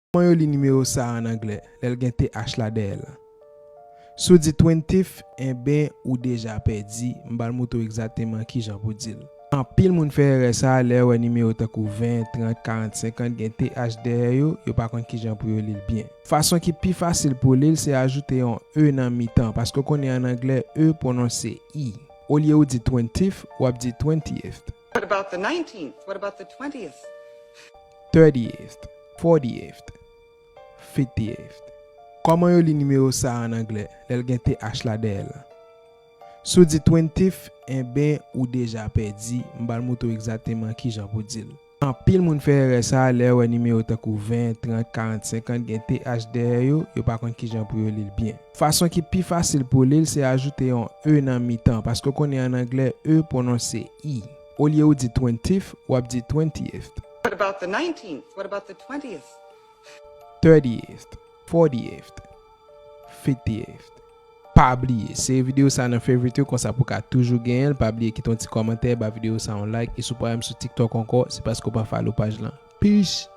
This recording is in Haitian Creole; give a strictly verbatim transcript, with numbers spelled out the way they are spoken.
Kòman yo li nimewo sa a ann anglè, lè l gen T H la dèyè l lan? Si w di twentieth, enben, ou deja pèdi, m pral montre w egzakteman kijan pou w di l. Anpil moun fè erè sa a lè yo wè nimewo tankou ven, trant, karant, senkant gen T H dèyè yo, yo pa konn kijan pou yo li l byen. Fason ki pi fasil pou w li l, se ajoute yon E nan mitan, paske w konnen ann anglè, E pwononse I. Olye w di twentieth, w ap di twentieth. What about the nineteenth? What about the twentieth? Thirtieth, fortieth, fiftieth. Kòman yo li nimewo sa a ann anglè, lè l gen T H la dèyè l lan? Si w di twentieth, enben, ou deja pèdi, m pral montre w egzakteman kijan pou w di l. Anpil moun fè erè sa a lè yo wè nimewo tankou ven, trant, karant, senkant gen T H dèyè yo, yo pa konn kijan pou yo li l byen. Fason ki pi fasil pou w li l, se ajoute yon E nan mitan, paske w konnen ann anglè, E pwononse I. Olye w di twentieth, w ap di twentieth. What about the nineteenth? What about the twentieth? Thirtieth, fortieth, fiftieth. Pa bliye, sere videyo sa nan favorite ou, konsa pou w ka toujou genyen l. Pa bliye kite yon ti kòmantè, ba videyo sa yon like, e si w pa wè m sou TikTok ankò, se paske w pa follow paj lan. Peace!